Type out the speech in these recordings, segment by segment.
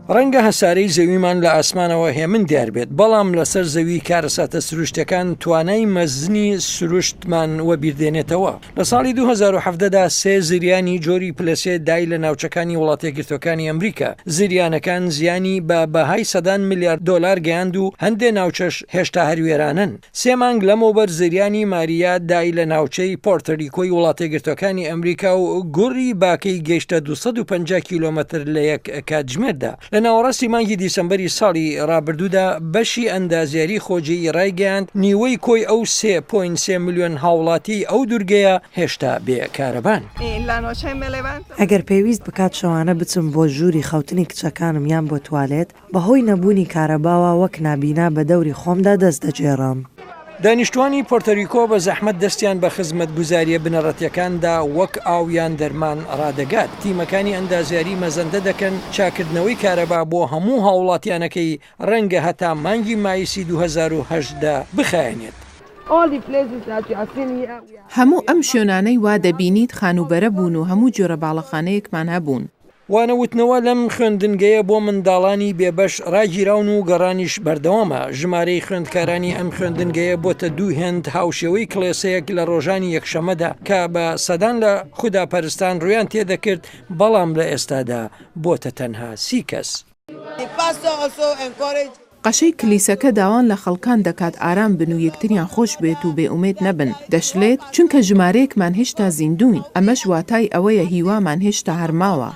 ڕەنگە هەسارەی زەویمان لە ئاسمانەوە هێمن دیار بێت، بەڵام لەسەر زەوی کارەساتە سروشتیەکان توانای مەزنی سروشتمان وەبیردێنێتەوە. لە ساڵی 2017 دا سێ زریانی جۆری پلە سێ دای لە ناوچەکانی وڵاتەیەکگرتووەکانی ئەمریکا. زریانەکان زیانی بە بەهای سەدان ملیار دۆلار گەیاند و هەندێ ناوچەش هێشتا هەر وێرانن. سێ مانگ لەمەوبەر زریانی ماریا دای لە ناوچەی پۆرتۆریکۆی وڵاتەیەکگرتووەکانی ئەمریکا و گوڕی باکەی گەیشتە 250 کیلۆمەتر لە یەک کاتژمێردا. لە ناوەڕاستی مانگی دیسەمبەری ساڵی ڕابردوودا بەشی ئەندازیاری خۆجێیی ڕایگەیاند، نیوەی کۆی ئەو 3.3 ملیۆن هاوڵاتیەی ئەو دورگەیە هێشتا بێ کارەبان. ئەگەر پێویست بکات شەوانە بچم بۆ ژووری خەوتنی کچەکانم یان بۆ توالێت، بەهۆی نەبوونی کارەباوە وەک نابینا بە دەوری خۆمدا دەست دەگێڕم. دانیشتوانی پۆرتۆریکۆ بە زەحمەت دەستیان بە خزمەتگوزارییە بنەڕەتییەکاندا وەک ئاو یان دەرمان ڕادەگات. تیمەکانی ئەندازیاری مەزەندە دەکەن چاککردنەوەی کارەبا بۆ هەموو هاوڵاتیانەکەی ڕەنگە هەتا مانگی مایسی 2018 بخایەنێت. هەموو ئەم شوێنانەی وا دەبینیت خانووبەرە بوون و هەموو جۆرە باڵەخانەیەکمان هەبوون. وانەوتنەوە لەم خوێندنگەیە بۆ منداڵانی بێبەش ڕاگیراون و گەڕانیش بەردەوامە، ژمارەی خوێندکارانی ئەم خوێندنگەیە بۆتە دوو هێند هاوشێوەی کڵێسەیەک لە ڕۆژانی یەکشەممەدا کە بە سەدان لە خوداپەرستان ڕوویان تێدەکرد، بەڵام لە ئێستادا بۆتە تەنها سی کەس. قەشەی کلیسەکە داوان لە خەڵکان دەکات ئارام بن و یەکتریان خۆش بوێت و بێ ئومێد نەبن، دەشلێت، چونکە ژمارەیەکمان هێشتا زیندووین، ئەمەش واتای ئەوەیە هیوامان هێشتا هەر ماوە.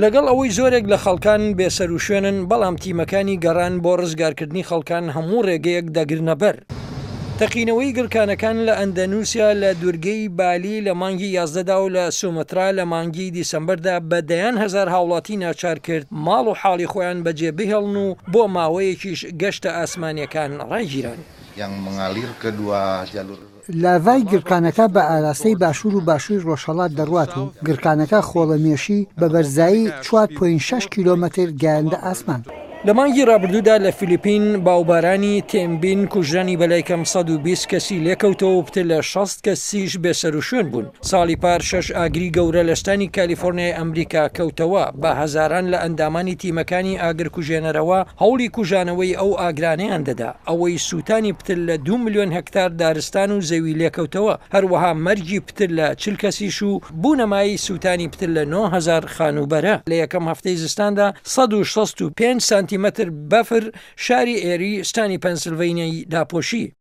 لەگەڵ ئەوەی زۆرێک لە خەڵکان بێسەروشوێنن، بەڵام تیمەکانی گەڕان بۆ ڕزگارکردنی خەڵکان هەموو ڕێگەیەک دەگرنەبەر. تەقینەوەی گڕکانەکان لە ئەندەنوسیا لە دورگەی بالی لە مانگی یازدەدا و لە سومترا لە مانگی دیسەمبەردا بە دەیان هەزار هاوڵاتی ناچار کرد ماڵ و حاڵی خۆیان بەجێ بهێڵن و بۆ ماوەیەکیش گەشتە ئاسمانیەکان ڕاگیران. لاڤای گڕکانەکە بە ئاراستەی باشوور و باشووری ڕۆژهەڵات دەڕوات و گڕکانەکە خۆڵەمێشی بە بەرزایی 4.6 کیلۆمەتر گەیاندە ئاسمان. لە مانگی ڕابردوودا لە فیلیپین باوبارانی تێمبین کوژرانی بەلای کەم 120 کەسی لێکەوتەوە و پتر لە 60 کەسیش بێسەروشوێن بوون. ساڵی پار شەش ئاگری گەورە لە ستانی کالیفۆرنیای ئەمریکا کەوتەوە، بە هەزاران لە ئەندامانی تیمەکانی ئاگرکوژێنەرەوە هەوڵی کوژانەوەی ئەو ئاگرانەیان دەدا، ئەوەی سووتانی پتر لە دوو ملیۆن هێکتار دارستان و زەوی لێکەوتەوە، هەروەها مەرگی پتر لە 40 کەسیش و بوونە مایەی سووتانی پتر لە 9000 خانووبەرە. لە یەکەم هەفتەی زستاندا 165 سانتیمەتر بەفر شاری ئێری ستانی پەنسلڤەینیای داپۆشی.